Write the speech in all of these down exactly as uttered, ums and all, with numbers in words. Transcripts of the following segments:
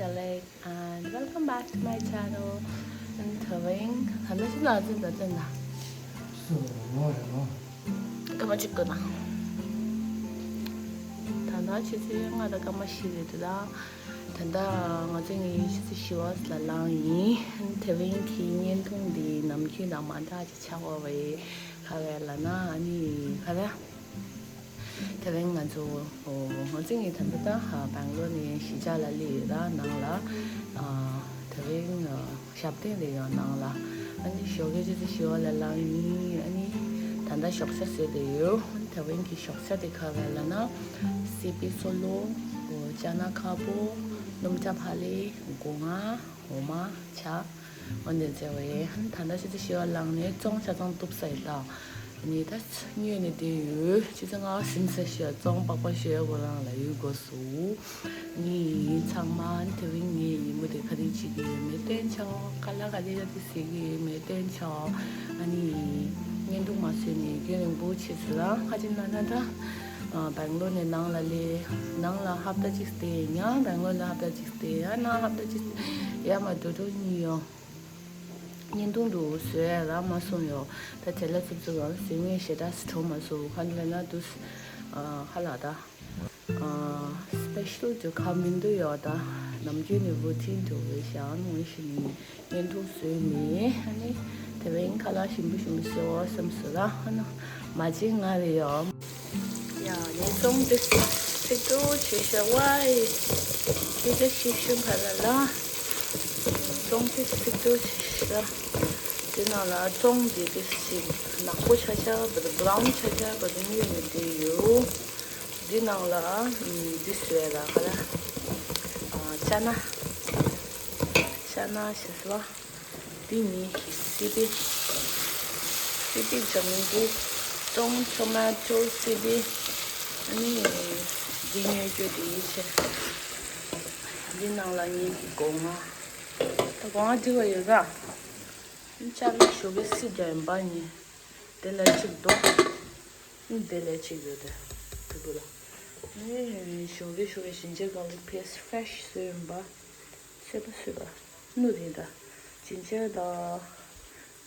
Alex and welcome back to my channel. And Tawing, I'm not sure that's in the dinner. So, what? སྐར་མ་གཅིག་དགོས་ན། ད་ལྟ་ཆུ་ཚོད་ལྔ་དང་སྐར་མ་བཞི་རེད་འདུག་ད། ད་ལྟ་ང་ཚོ་ངའི་ཆུ་ཚོད་བཞི་པ་ལ་ལངས་ཡིན། དེ་རིང་གི་བརྙན་ཐུང་འདི་ནམ་རྒྱུན་དང་མ་འདྲ་ཅིག་ཆགས་པ་རེད། ག་རེ་ལབ་ན་ཨ་ནི་ག་རེ། དེ་རིང་ང་ཚོ་ཨོ་ང་ཚོ་ངའི་ད་ལྟ་ད་སྦེང་ལོར་ནས་གཞིས་ཆགས་ལ་སླེབས་ཡོད་ད་ནང་ལ། ཨ་དེ་རིང་ཨ། ཞབས་བརྟན་རེ་ཡོད་ནང་ལ། ཨ་ནི་ཞོགས་ཀའི་ཆུ་ཚོད་བཞི་པ་ལ་ལངས་ཡིན། ཨ་ནི་ད་ལྟ་ཞོགས་ཇ་ཟོས་བསྡད་ཡོད། ཨ་ནི་ད་རིང་གི་ཞོགས་ཇ་དེ་ག་རེ་ལབ་ན། སི་པི་སོ་ལོ། ཅ་ན་དཀར་པོ། སྣུམ་སྒྲ་བག་ལེབ། སྒོ་ང་། འོ་མ། ཇ། འོ་འདི་བྱས་པ་ཡིན། ཨ་ནི་ད་ལྟ་ཆུ་ཚོད་བཞི་པ་ལངས་ནས་བཙོང་ཆ་ཚང་གཏུབ་ས་ཡིན་ད། ཨ་ནི་ད་སྔོན་ནས་བསྡད་ཡོད། ཆུ་ཚོད་ལྔ་པ་ཟིན་ས་ཞིག་བཙོང་པགས་པ་ཞོ་ཡ་གོ་རང་ལ་ཡོད་དགོས་སུ། ངའི་ཚང་མ་དེ་རིང་ངའི་ཉིན་མོ་དེ་ག་དེ་བྱེད་ཀྱི་ཡོད་མེད་སྟོན་ཆོག་ཁ་ལག་ག་དེ་ག་དེ་ཟས་ཀྱི་ཡོད་མེད་སྟོན་ཆོག་ཨ་ནི་བརྙན་ཐུང་མ་བཟོས་ནས་རྒྱུན་རིང་པོ་ཕྱིན་སོང་ལ། ཁ་ཅིག་ན་ན་ད་སྦེང་ལོར་ནས་ནང་ལ་སླེབས། ནང་ལ་ཧབ་ཏ་གཅིག་བསྡད། ཡང་སྦེང་ལོར་ལ་ཧབ་ཏ་གཅིག་བསྡད། ཡང་ནང་ཧབ་ཏ་གཅིག་བསྡད། ཡ་མ་འགྲོ་འགྲོ་གཉིས་ཡོང་། བརྙན་ཐུང་འདུག་བཟོས་རག་མ་སོང་ཡོད། ད་དེ་ལ་ཚུབ་ཚུབ་ཡོང་བཟོས་ངས་ཞེ་དྲག་སུ་བྲོ་མ་སོང་ཁ་ལ་ན་འདུག་ཨ་ཧ་ལ་ད། ཨ་སི་པེ་ཤལ་དུ་ཁ་མི་འདུག་ཡོད་ད། ནམ་རྒྱུན་ནས་རུ་ཊིན་དུ་བས་ཞང་ངོས་ཤིག་ནི་བརྙན་ཐུང་བཟོས་མེད། ཨ་ནི་དེ་བས་ཁ་ལག་ཞིམ་པོ་ཞིམ་པོ་བཟོས་འོ་བསམ་སོང་ལ། ཨ་ནི་མ་བྱེད་ང་རེ་ཡོད། ཡ་ངས་བཙོང་དེ་ཚིག་ཏུ་བྱེད་ཤ་ཝའི། ཁྱེད་ཀྱི་ཤི་ཤུ་ཕ་ལ་ལ། བཙོང་དེ་ཚིག་ཏུ་བྱེད་ཤ། དེ་ནང་ལ་བཙོང་དེ་དེ་ཞིག་ནག་པོ་ཆ་ཆ་བ་དེ་བྷ་རའུན་ཆ་ཆ་བ་དེ་གཉིས་ནས་དེ་ཡོད། འདི་ནང་ལ་འདི་བཟོས་ལ་ག་ལ་ཅ་ན། ཅ་ན་ཞེས་ལ། འདི་ནི་སི་པི། སི་པི་ལྗང་གུ། སྟོང་ཊོ་མ་ཊོ་སི་པི། ཨ་ནི་འདི་ཉོས་རྒྱུ་དེ་ཡིན་ཆེ། འདི་ནང་ལ་ངེད་ཀྱི་སྒོ་ང་། ད་སྒོ་ང་འདི་བ་ཡོད་ར། ཅ་ལག་ཞོགས་པའི་སི་རྒྱ་ཡིན་པ་ནི། དེ་ལ་གཅིག་འདུག་དེ་ལ་གཅིག་ཡོད་དེ། དེ་གུ་ལ། ནི་ཞོགས་ཀྱི་ཞོགས་ཀྱི་ཞིན་ཅང་ག་ལི་པེ་སི་ཕེ་རེ་ཤི་བཟོས་ཡིན་པ། སོས་པ་སོས་པ། སྣུ་རིང་ད། ཞིན་ཅང་ད།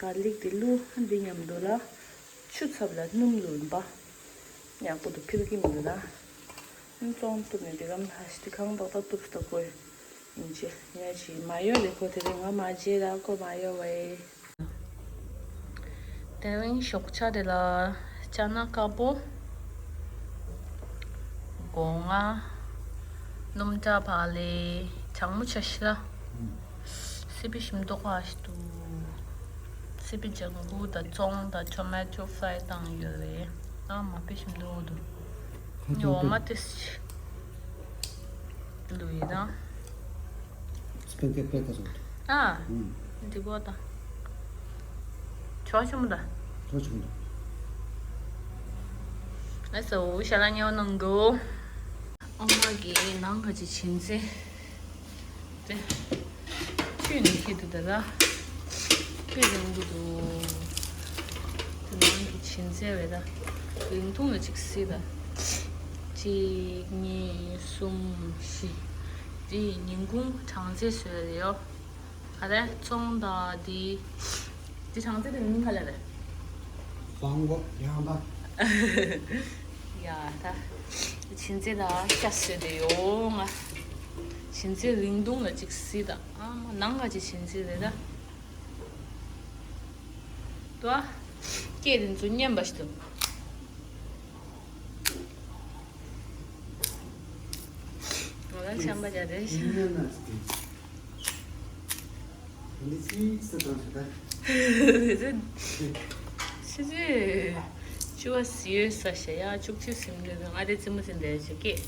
ག་ལིག་དེ་བླུགས་འདི་མཉམ་དུ་ལ། ཆུ་ཚབ་ལ་སྣུམ་བླུགས་ཡིན་པ། ཡག་པོ་དུ་ཕིལ་གྱི་མི་འདུག་ད། བཙོང་གཏུབ་ནས་དེ་གམ་ལྷ་ཤི་དེ་གང་ཏག་ཏག་གཏུབ་སྟབས་གོ། ཡིན་ཅི་ཡ་ཅི་མ་ཡོད་རེ་ཁོ་དེ་རིང་ང་མ་བརྗེད་ད་ཁོ་མ་ཡོད་བས། དེ་རིང་ཞོགས་ཇ་དེ་ལ་ཅ་ན་དཀར་པོ། སྒོ་ང་། སྣུམ་སྒྲ་བག་ལེབ། གྲང་མོ་ཆ་ཤི་ལ། སི་པི་ཞིམ་མདོག་ཁ་ཤི་འདུག་སི་པི་ལྗང་གུ་དང་བཙོང་དང་ཊོ་མ་ཊོ་ཕ་རའི་བཏང་ཡོད་རེད། ཨ་མ་པི་ཞིམ་མདོག་འདུག་ཉོ་མ་ཏི་སི་ལུ་ཡི་དང་། སྤེན་ཀེ་པེ་ཀ་སོང་། ཨ། ཨུམ། འདི་གོ་ད། ཆོ་ཆུང་ད། ཆོ་ཆུང་ད། ཨ་སོ་ཤ་ལ་ཉོ་ནང་གོ། ཨོ་མ་གི་ནང་ག་ཅི་ཆིན་ཙེ། དེ། ཁྱོད་ནི་ཁྱེད་དུ་ད་ལ། ཁྱོད་རིང་པོ་འདུག་དེ་ནང་གི་ཆིན་ཙེ་བས་ད། རིང་ཐུང་ལ་ཅིག་སྲིད་ད། གཅིག་གཉིས་གསུམ་བཞི། དེ་ཉིན་གུང་གྲང་ཙེ་བཟོས་རེད་ཡོ། ཨ་རེ་བཙོང་ད་དེ། དེ་གྲང་ཙེ་དེ་མིང་ག་ལ་རེད། ཧྥང་གོ་ཡང་ད། ཡ་ད། ཆིན་ཙེ་ད་ཤ་བཟོས་དེ་ཡོ་ང་། ཆིན་ཙེ་རིང་ཐུང་ལ་ཅིག་སྲིད་ད། ཨ་མ་ནང་ག་ཅི་ཆིན་ཙེ་རེད་ད། ཏོ། སྐད་དེ་ཚོ་སྙན་པ་ཞིག་འདུག་ང་ལ་ཤམ་པ་རྒྱག་རེད། འདི་ཅི་སུ་དང་ཞུ་ད། ཆུ་ཚོད་བཅུ་པ་ཟིན་ས་ཞེ་ཡ་བཅུ་གཅིག་ཟིན་འདུག་ང་དེ་རྩེད་མོ་ཟིན་བསྡད་ཞེ་སྐད་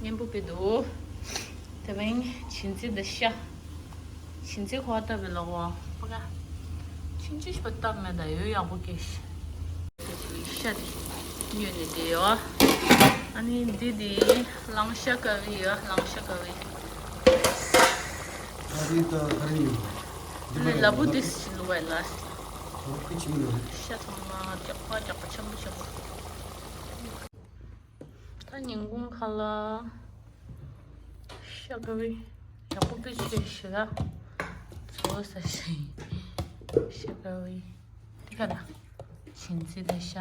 སྙན་པོ་དཔེ་འདུག་དེ་བས་ཆིན་ཙེ་འདི་ཤ། ཆིན་ཙེ་ཁོ་བ་བཏབ་པའི་ལོག་འོ་པ་ཀ་ཆིན་ཙེ་ཤ་བཏབ་མེད་ད་ཡོད་ཡག་པོ་སྐྱེས་ཤ། དེ་ཤ་དེ་ཉོས་ནས་བསྡད་ཡོད། ཨ་ནི་འདི་དེ་གླང་ཤ་ཀ་བི་ཡོད་གླང་ཤ་ཀ་བི། ཨ་རི་ད་ཨ་རི་ཡོད། ཨ་ནི་ལ་བུ་དེ་སི་ལུ་བའི་ལ། ཁོ་ཁུ་ཆི་མི་ལ། ཤ་ཚང་མ་རྒྱག་པ་རྒྱག་པ་ཆེན་པོ་ཆེན་པོ། ད་ཉིན་གུང་ཁ་ལ་ཤ་ཀ་བི་ ཡག་པོ་དཔེ་ཆ་ཤི་ལ། ཚོ་ས་ཤི་ཤི་ག་བའི། དེ་ག་ལ། བྱིན་རྩི་དང་ཤ།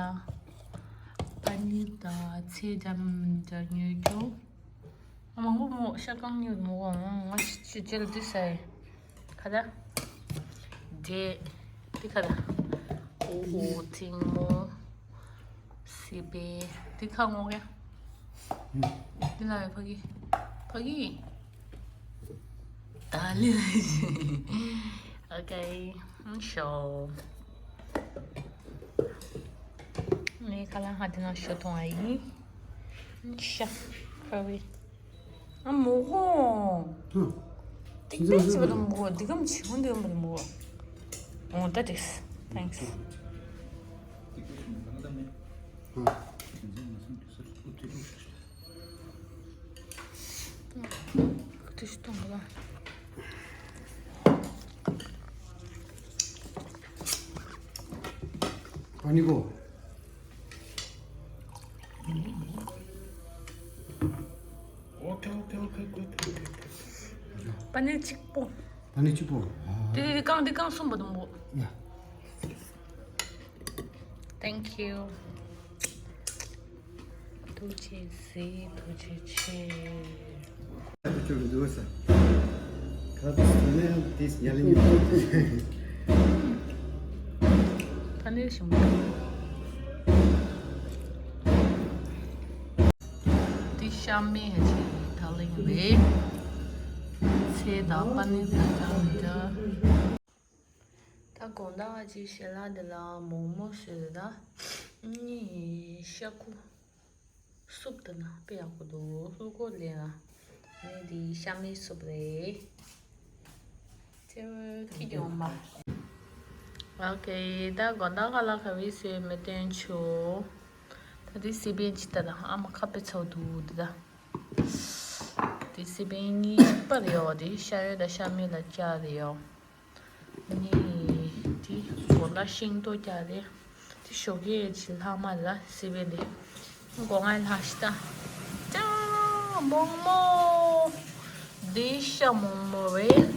པ་ནིར་དང་ཚལ་འཇམ་འཇམ་ཉོས་ཀྱོ། ཨ་མང་པོ་མོ་ཤ་གང་ཉོས་མོ་ང་ང་ཤི་ཅི་ཅི་ལ་དེ་ས་ཡི། ག་ལ། འབྲས། དེ་ག་ལ། ཨོ་ཨོ་ཐིང་མོ། སི་པན། དེ་ཁ་ངོ་ག་འདི་ལ་ཡོད་ཕ་གི། ཕ་གི། ད་ལི་ལ་ཞི། ཨོ་ཀེ། ཤོ། ངས་ཁ་ལག་ཧ་དེ་ནང་ཞུ་ཐོང་ཨ་ཡིན། ཤ། ཕ་གི། ཨ་མོ་ཧོ། ཧུ། ཏིག་ཏིག་ཅི་བ་དུ་མོ་ཧོ། འདི་གམ་ཆི་ཧོ། འདི་གམ་བ་དུ་མོ་ཧོ། ཨོ་ད་ཏིག། Thanks། ཧུ། ཁུ་ཏུ་ཤི་ཏོང་ག་ལ། ཨ་ནི་གོ། ཨོ་ཀེ་ཨོ་ཀེ་ཨོ་ཀེ་ཨོ་ཀེ། པ་ནིར་གཅིག་པོ། པ་ནིར་གཅིག་པོ། ཨ། དེ་དེ་རྐང་དེ་རྐང་གསུམ་པ་དུ་མོ། ཡ། Thank you། ཐུགས་རྗེ་གཟིགས། ཐུགས་རྗེ་ཆེ། ཁྱོད་ཀྱི་འདུག་ས། ཁ་ཏུ་སི་ནས་དེས་ཉ་ལི་ཉི། ད་ནས་ཞིམ་པོ། འདི་ཤ་མེད་ཅིག་ད་ལིང་རེད། ཚལ་དང་པ་ནིར་དང་ཀྱང་འདྲ། ད་དགོང་དག་ཅིག་ཞལ་ལག་འདི་ལ་མོག་མོག་བཟོས་ད། ནི་ཤ་ཁུ། སུབ་ད་ན་དཔེ་ཡག་པོ་འདུག་ཧུར་གོ་ལེན་ཨ། ནི་འདི་ཤ་མེད་སུབ་རེད། ཅེ་ཁི་གྱོང་མ། ཨོ་ཀེ། ད་དགོང་དག་ཁ་ལག་ག་བི་སུའི་མེ་སྟོན་ཆུ། ད་འདི་སི་པན་ཅི་ད་ད་ཨ་མ་ཁ་པེ་ཚོ་འདུག་འདི་ད། འདི་སི་པན་གཉིས་གཅིག་པ་རེད་ཡོ། འདི་ཤ་ཡོད་ད་ཤ་མེད་ལ་བཅའ་རེད་ཡོ། ནི་དེ་གོ་ལ་ཤིང་ཏོག་རྒྱག་རེད། དེ་ཞོགས་ཀས་ཅི་ལྷག་མ་རེད་ལ་སི་པན་དེ། གོ་ང་ལྷག་ཤི་ད། ཅང་མོག་མོག་འདི་ཤ་མོག་མོག་རེད།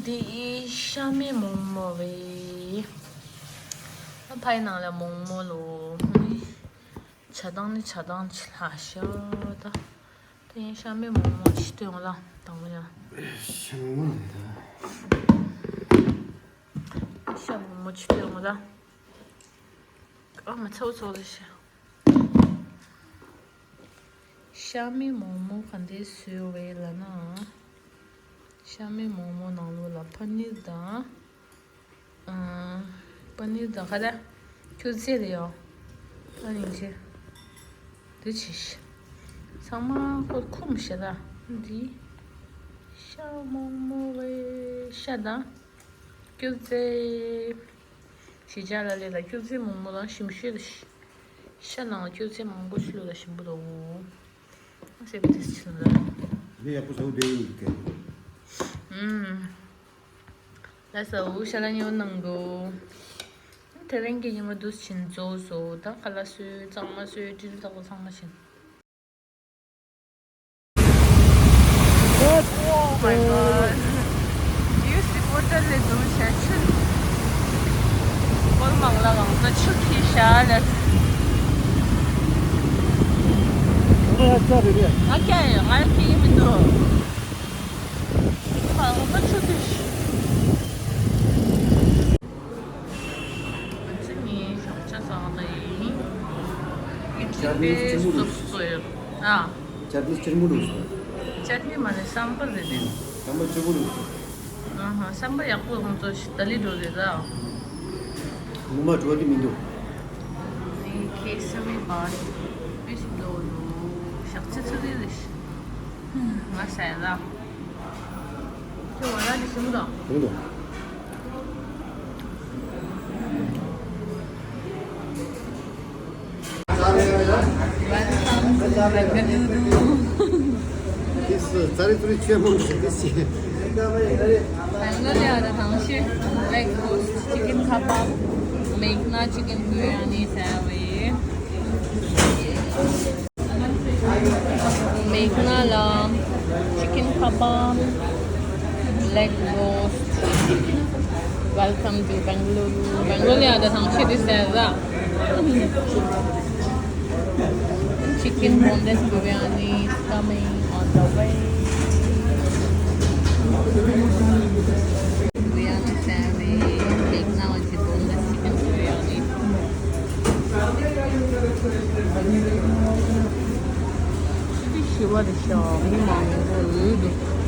འདི་ཤ་མེད་མོག་མོག་རེད། ཕའི་ནང་ལ་མོག་མོག་ལོ། ཇ་དང་ནི་ཇ་དང་ཅི་ལྷག་ཤི་ད། དེ་ཡིན་ཤ་མེད་མོག་མོག་ཅི་སྟོན་ལ་དང་བ་ཡ། ཤ་མོག་མོག་རེད་ད། ཤ་མོག་མོག་ཅི་སྟོན་ལ། ཨ་མ་ཚོ་ཚོ་རེད་ཤ། ཤ་མེད་མོག་མོག་ག་འདྲས་བཟོས་བས་ལ་ན། ཤ་མེད་མོག་མོག་ནང་ལོགས་ལ་པ་ནིར་དང་། ཨ། པ་ནིར་དང་ག་རེ། སྐྱུར་རྩི་རེད་ཡོ། ཨ་ནི་ཅི། འདི་ཅི་ཤི། ཚང་མ་ཁོ་ཁུམ་ཤ་ད། འདི། ཤ་མོག་མོག་རེད་ཤ་དང་། སྐྱུར་རྩི། ཞི་ཅང་ལ་ལས་ལ་སྐྱུར་རྩི་མོག་མོག་དང་ཞིམ་ཤོས་རེད་ཤི། ཤ་ནང་ལ་སྐྱུར་རྩི་མང་པོ་ཞིག་བླུགས་ལ་ཞིམ་པོ་འདུག་སེ་བི་དེ་ཆི་ལ། འདི་ཡག་པོ་ཟ་བོ་བསྡད་ཡིན་གི། ཨུམ། ལ་ཟ་བོ་ཤ་ལ་ཉོ་ནང་དུ། དེ་རིང་གི་ཉི་མ་འདུ་ཕྱིན་རྫོགས་སོ། ད་ཁ་ལག་སོས་གཙང་མ་སོས་ཏིལ་ཏག་པོ་ཚང་མ་ཕྱིན། Oh my god. ཡུ་སི་ཧོ་ཊལ་ལས་འདུག་བྱས་ཆུ། སྐོར་མང་ལ་གང་ས་ཆུ་ཁྱི་ཤ་ལས། ང་ཡ་ཆ་རེ་རེ། ང་ཀྱ་ཡ་ང་ཡ་ཁྱི་མི་འདུག་ང་ས་ཆུ་ཁྱི་ཤ། ང་ཚོ་ནི་ཞོགས་ཇ་ཟ་ག་ཡིན། ཡིན་ཅི་ནི་ཅི་མོ་རུ། སོབ་སོ་ཡོད། ཨ། ཅར་ནི་སྤྱིར་མོ་འདུག་ཅར་ནི་མ་ནི་སམ་བར་རེད་དེ། སམ་བར་སྤྱིར་མོ་འདུག་ཨ་ཧ། སམ་བར་ཡག་པོ་ཁོང་ཚོ་ཞིག་ཏ་ལི་འགྲོ་རེད་ད། ངོ་མ་འགྲོ་དེ་མི་འདུག་ཨེ་ཁེ་སི་མི་བར་དཔེ་ཞིག་འགྲོ་འདུག་ཞག་ཚི་ཚི་རེད་རེད། ང་ཟ་ཡ་ད། ཁྱོད་ང་རང་གི་ཞིམ་པོ་དང་། ཞིམ་པོ་དང་། Welcome to Bengaluru. This, uh, Charitri Chairman, this is Bengaluru, the Tangshi breakfast, chicken kebab, Meghna chicken biryani, sandwich. Meghna la chicken Chicken kebab, leg roast. Welcome to Bengaluru. Bengaluru, yeah, the thang shit is there. Chicken boneless biryani is coming on the way. Biryani sandwich, take now is the boneless chicken biryani. ཞི་བ་རེད་ཤག་མི་མང་པོ་འོས་འདུག